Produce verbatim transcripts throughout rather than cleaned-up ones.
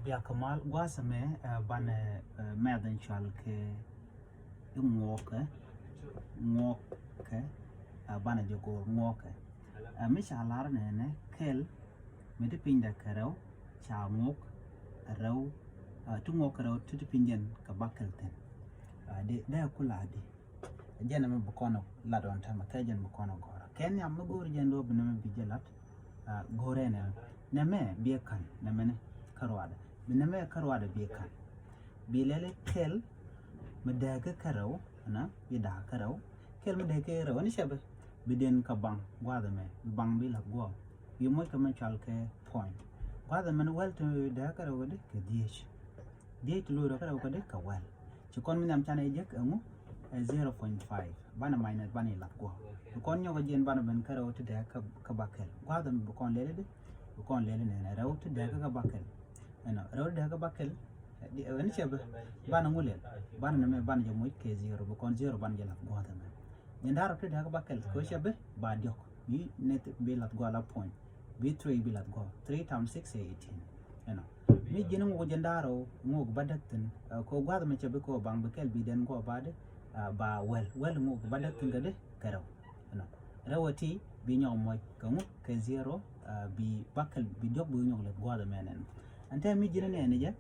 Bia kɛ mal gua̱a̱th ɛmɛ, eh, banɛ, eh, mɛth in cual kɛ i̱ ŋuɔkɛ, ŋuɔkɛ, eh, banɛ jɛ go̱o̱r ŋuɔkɛ. Eh, mi ca lar nɛnɛ kɛl mi ti piny dɛ kɛ rɛw ca ŋuɔk rɛw, eh, ti ŋuɔk kɛ rɛw ti ti piny jɛn kɛ ba kɛl thi̱n. Eh, dee, dee kula di. Jɛn ɛmɛ bi kɔn lat ɔn tɛmɛ kɛ jɛn bi kɔn gɔrä. Kɛ nhiam mi go̱o̱ri jɛn duɔ̱ɔ̱p bi nɛmɛ bi jɛ lat, ah, go̱o̱rɛ nɛ. Nɛmɛ bi ɛ ka̱n, nɛmɛ ni kä ruadɛ. Bi nɛmɛ kä ruadɛ bi ɛ ka̱n. Bi lɛli kɛl mi dääkä kä rɛw, ɛnɔ, bi dääkä kä rɛw. Kɛl mi dääkä kä rɛw, ɛn cɛ bi, bi den kä baŋ, gua̱a̱th ɛmɛ, bi baŋ bi la̱th gua̱a̱th. Bi moc kɛ mɛ cual kɛ point. Gua̱a̱th ɛmɛ ni wäl ti dääkä kä rɛw kɛ di kɛ dhieec. Dhieec ti lo̱c rɔ kä rɛw kä di kɛ wäl. Ci kɔn mi nhiam canɛ jek ɛŋu, ɛ zero point five. Banɛ minus banɛ lath guɔ. Bi kɔn nyɔk jiɛn banɛ ben kä rɛw ti dääkä kä, kä ba kɛl. Gua̱a̱th ɛmɛ bi kɔn lɛli di, bi kɔn lɛli nɛnɛ rɛw ti dääkä kä, kä ba kɛl. Ɛnɔ, rɛw ti dääkä kä ba kɛl, ɛ, di, ɛ, ɛn cɛ bi, banɛ ŋu lɛl. Banɛ nɛmɛ banɛ jɛ moc kɛ zero, bi kɔn zero banɛ jɛ lath gua̱a̱th ɛmɛ. Jɛn da̱rä ti dääkä kä ba kɛl, kɛ cɛ bi, ba diɔk. Bi nɛth bi lath guɔ la point. Bi three bi lath guɔ. Three times six ɛ eighteen. Ɛnɔ. Mi ji̱n ŋuk jɛn da̱rä ŋuk ba däk thi̱n. Ɛ, kɛ gua̱th mi cɛ bi kɛ baŋ bi kɛl bi den guɔ ba di, ɛ, ba wäl. Wäl ŋuk ba däk thi̱n kɛ di kɛ rɛw. Ɛnɔ. Rɛw ɛ ti bi nyɔk moc kɛ ŋuk kɛ zero, ɛ, bi ba kɛl bi diɔk bi nyɔk lɛth gua̱th mɛ nɛn. Ɛn tɛ mi ji̱n nɛn jɛ,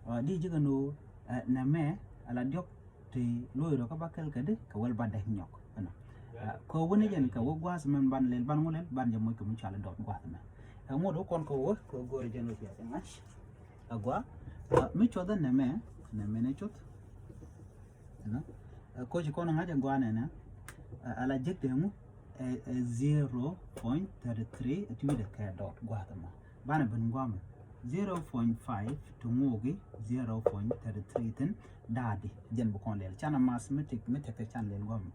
ɛ, di ji̱ kɛ nu, ɛ, nɛmɛ, ɛ la diɔk ti lo̱c rɔ kä ba kɛl kɛ di kɛ wäl ba däk nyɔk. Ɛnɔ. Ah, kɛ wä ni jɛn kɛ wä gua̱a̱th mɛn ban lɛl ban ŋu lɛl ban jɛ moc kɛ mi cual dɔt gua̱a̱th mɛ. Ɛ ŋuɔt wä kɔn kɛ wä kɛ wä go̱o̱r jɛn wä piath ŋa̱c. Ɛ gua̱a̱, ah, mi cuɔth ɛ nɛmɛ, nɛmɛ ni cuɔth. Ɛnɔ. Ɛ koci kɔn ŋa̱c ɛ gua̱a̱ nɛnɛ. Ɛ, ɛ la jek dee ŋu, ɛ, ɛ zero point thirty three, ɛ ti wi̱dɛ kɛ dɔt gua̱a̱th mɛ. Banɛ ben guamɛ zero point five ti ŋuɔki zero point thirty three thi̱n da̱a̱di jɛn bi kɔn lɛl. Canɛ mathematics mi tekɛ can lɛl guamɛ.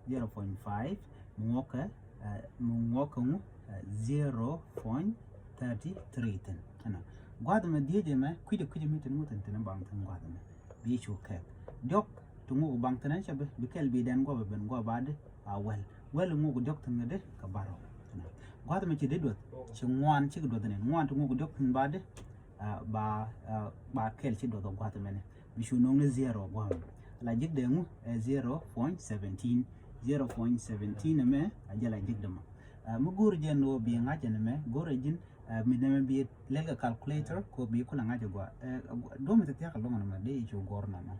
Zero point five mi ŋuɔkɛ, eh, mi ŋuɔkɛ ŋu, eh, zero point thirty three thi̱n. Ɛnɔ. Gua̱th mɛ dhiec ɛmɛ kui̱dɛ kui̱dɛ mi tin ŋu thi̱n thi̱n baŋ thi̱n gua̱th mɛ. Bi cu kɛk. Diɔk ti ŋuk baŋ thi̱n ɛn cɛ bi, bi kɛl bi dɛn guɔ bɛ ben guɔ ba di, a wäl. Wäl ŋuk diɔk thi̱n kɛ di kɛ barɔ. Gua̱th mi ci di duɔth, ci ŋuan cikɛ duɔth ni. Ŋuan ti ŋuk diɔk thi̱n ba di, a, ba, a, ba kɛl ci duɔth gua̱th mɛni. Bi cu no̱o̱ŋ ni zero gua̱th. La jik dee ŋu, ɛ zero point seventeen. Zero point seventeen ɛmɛ, a jɛ la jik dee ma. A, mi go̱o̱r jɛn wä bi ŋa̱c ɛn ɛmɛ, go̱o̱r ɛ ji̱n, a, mi nɛmɛ bi lɛl kɛ calculator, ko bi kulɛ ŋa̱c ɛ gua. Ɛ, gua, duɔ̱m mi ti thiak ɛlɔ̱ŋ ɛn ɛmɛ, dee i̱ cu guɔ̱r nɔmɔ.